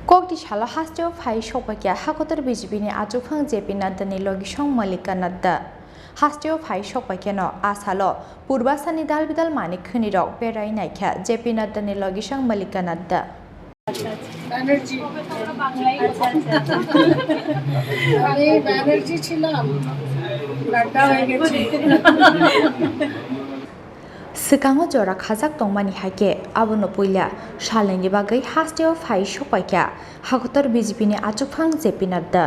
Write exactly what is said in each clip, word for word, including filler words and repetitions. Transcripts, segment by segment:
Kokti salo hasteo phai sokpakya hakotor B J P ni achukphang J P Nadda ni logisong Malika Nadda. Hasteo phai sokpakyano a salo Purbarsani dal bidal manwi khwnirok berai naikha J P Nadda ni logisong Malika Nadda. Banerjee. আমি ব্যানার্জি ছিলাম, নাড্ডা হয়ে গেছি। Swkango jora khajak tongmani hai khe abono puila salnwini bagwi hasteo phai sokpaikha hakotor B J P ni achukphang J P Nadda.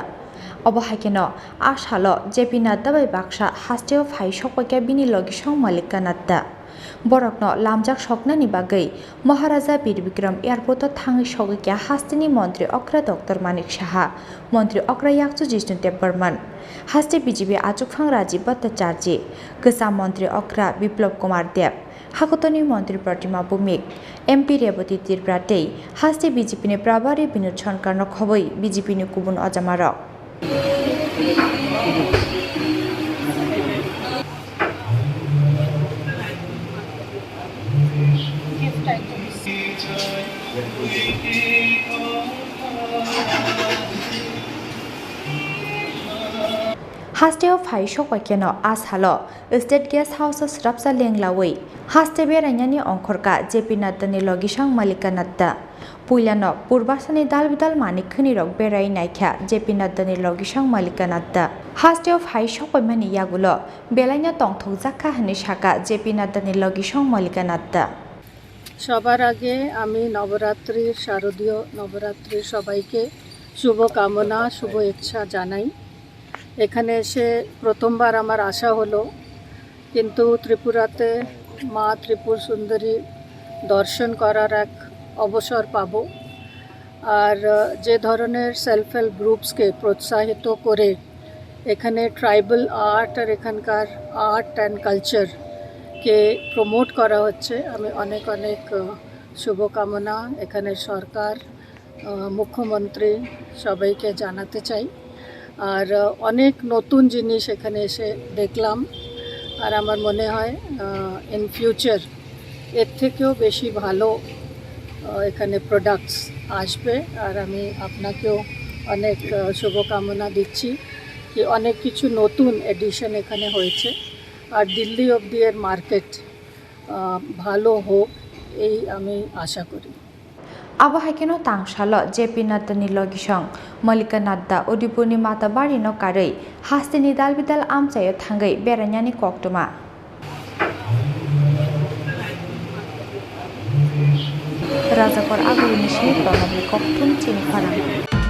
Obo hai kheno a salo J P Nadda bai baksa hasteo phai sokpaikha bini logisong Malika Nadda. Borokno lamjak soknani bagwi Maharaja Bir Bikram Airport o thangwi sogwi kha hasteni Montri Okra Doctor Manik Saha, Montri Okra Yakchu Jishnu Debbarman, haste B J P achukphang Rajiv Bhattacharjee, kwcham Montri Okra Biplab Kumar Deb, hakotorni Montri Pratima Bhumik, M P Rebati Tripura tei haste B J P ni Prabhari Binod Sarkarno khobwi B J P ni kubun ojamarok. Hasteo phai sokpaikeno a salo State Guest House o swrapsa lenglawi haste berainani ongkhorkha J P Nadda ni logisong Malika Nadda. Puilano Purbarsani dal bidal manwi khwnirok berai naikha J P Nadda ni logisong Malika Nadda. Hasteo phai sokpaimani yagulo belaino tongthokjakha hwnwi sakha J P Nadda ni logisong Malika Nadda. সবার আগে আমি নবরাত্রির, শারদীয় নবরাত্রির সবাইকে শুভকামনা, শুভেচ্ছা জানাই। এখানে এসে প্রথমবার আমার আসা হলো, কিন্তু ত্রিপুরাতে মা ত্রিপুর সুন্দরী দর্শন করার এক অবসর পাবো। আর, আহ, যে ধরনের সেলফ হেল্প গ্রুপসকে প্রোৎসাহিত করে এখানে ট্রাইবাল আর্ট আর এখানকার আর্ট অ্যান্ড কালচারকে প্রমোট করা হচ্ছে, আমি অনেক অনেক, আহ, শুভকামনা এখানে সরকার, আহ, মুখ্যমন্ত্রী সবাইকে জানাতে চাই। আর, আহ, অনেক নতুন জিনিস এখানে এসে দেখলাম, আর আমার মনে হয়, আহ, ইন ফিউচার এর থেকেও বেশি ভালো, আহ, এখানে প্রোডাক্টস আসবে। আর আমি আপনাকেও অনেক, আহ, শুভকামনা দিচ্ছি কি অনেক কিছু নতুন এডিশন এখানে হয়েছে, আর দিল্লি অবধি এর মার্কেট, আহ, ভালো হোক, এই আমি আশা করি। Abo hai kheno tangsalo J P Nadda ni logisong Malika Nadda Udaipurni Matabari no karwi hasteni dal bidal amchaio thangwi berainani koktwma. Rajakor Agulini simi Pranabni kokthum chini khorang.